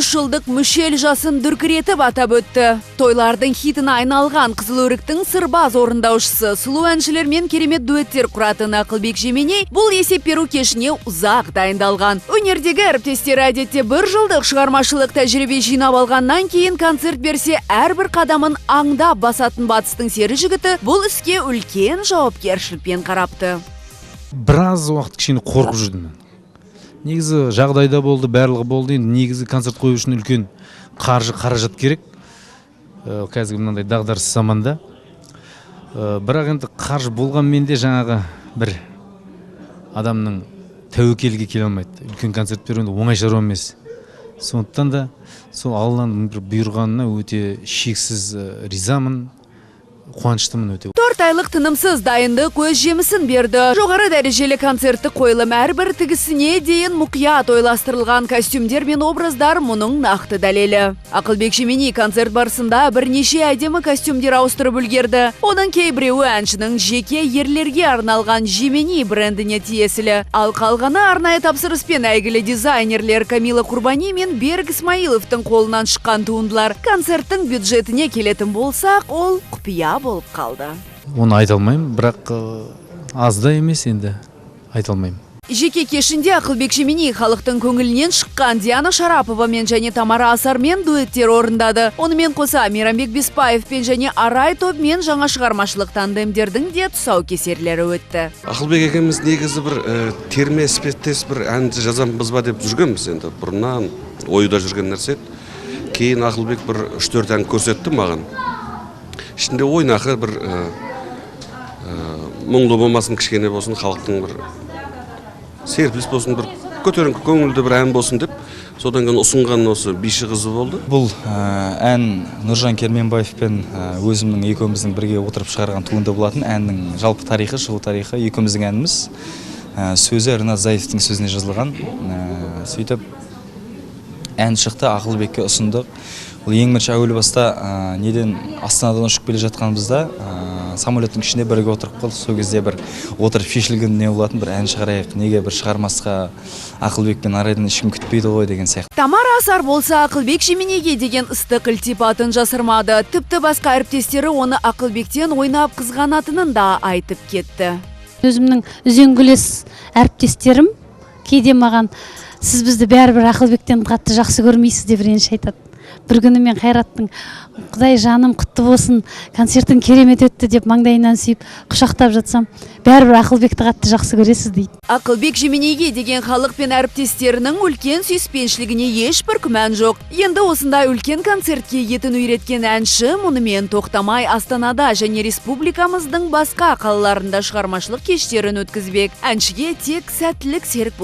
43 жылдық мүшел жасын дүркіретіп атап өтті. Тойлардың хитіне айналған «Қызыл өріктің» сырбаз орындаушысы, сұлу әншілермен керемет дуэттер құратын Ақылбек Жеменей бұл есеп беру кешіне ұзақ дайындалған. Өнердегі әріптестері әдетте бір жылдық шығармашылық тәжірибе жинап алғаннан кейін концерт берсе, әрбір қадамын аңдап басатын батыстың сері жігіті бұл іске үлкен жауапкершілікпен қарапты. Біраз уақыт кішкене қорқып жүрдім мен. Негізі жағдайда болды, барлығы болды. Енді негізі концерт қою үшін үлкен қаржы, қаражат керек. Қазіргі мынандай дағдарыс заманда. Бірақ енді қаржы болғанмен де, жаңағы бір адамның тәуекелге келе алмайды. Үлкен концерт беру енді оңай шаруа емес. Сондықтан да сол Алланың бір бұйырғанына өте шексіз ризамын, қуаныштымын өте. 4 айлық тынымсыз дайындық өз жемісін берді. Жоғары дәрежелі концерттік қойылым, әрбір тігісіне дейін мұқият ойластырылған костюмдер мен образдар мұның нақты дәлелі. Ақылбек Жеменей концерт барысында бірнеше әдемі костюмдер ауыстырып үлгерді. Оның кейбіреуі әншінің жеке ерлерге арналған Жеменей брендіне тиесілі. Ал қалғаны арнайы тапсырыспен әйгілі дизайнерлер Камила Курбани мен Берік Исмаиловтың қолынан шыққан туындылар. Концерттің бюджетіне келетін болсақ, ол құпия болып қалды. Оны айта алмаймын, бірақ аз да емес, енді айта алмаймын. Жеке кешінде Ақылбек Жеменей халықтың көңілінен шыққан Диана Шараповамен және Тамара Асармен дуэттер орындады. Онымен қоса Мейрамбек Беспаевпен және Арай тобымен жаңа шығармашылық тандемдердің де тұсаукесерлері өтті. Ақылбек екеуміз негізі бір терме іспеттес бір әнді жазамыз ба деп жүргенбіз. Енді бұрыннан ойда жүрген нәрсе еді. Кейін Ақылбек бір үш төрт ән көрсетті маған. Ішінде ойнақы бір мұңлы болмасын, кішкене болсын, халықтың бір серпіліс болсын, бір көтеріңкі көңілді бір ән болсын деп, содан кейін ұсынған осы «Биші қызы» болды. Бұл ән Нұржан Керменбаевпен өзімнің, екеуміздің бірге отырып шығарған туынды болатын. Әннің жалпы тарихы, шығу тарихы екеуміздің әніміз. Сөзі Ринат Заитовтың сөзіне жазылған. Сөйтіп ән шықты, Ақылбекке ұсындық. Ол ең бірінші, әуел баста неден, Астанадан ұшып келе жатқанымызда самолеттің ішінде бірге отырып қалдық. Сол кезде бір отырып шешілген не болатын: бір ән шығарайық, неге бір шығармасқа, Ақылбек пен Арайдан ешкім күтпейді ғой деген сияқты. Тамара Асар болса, Ақылбек Жеменейге деген ыстық ілтипатын жасырмады. Тіпті басқа әріптестері оны Ақылбектен ойнап қызғанатынын да айтып кетті. Өзімнің үзеңгілес әріптестерім кейде маған: «Сіз бізді бәрібір Ақылбектен қатты жақсы көрмейсіз», – деп реніш айтады. Бір күні мен Қайраттың: «Құдай жаным, құтты болсын, концертің керемет өтті», – деп маңдайынан сүйіп, құшақтап жатсам, «Бәрібір Ақылбекті қатты жақсы көресіз», – дейді. Ақылбек Жеменейге деген халық пен әріптестерінің үлкен сүйіспеншілігіне ешбір күмән жоқ. Енді осындай үлкен концертке етін үйреткен әнші мұнымен тоқтамай, Астанада және республикамыздың басқа қалаларында шығармашылық кештерін өткізбек. Әншіге тек сәттілік серік болсын.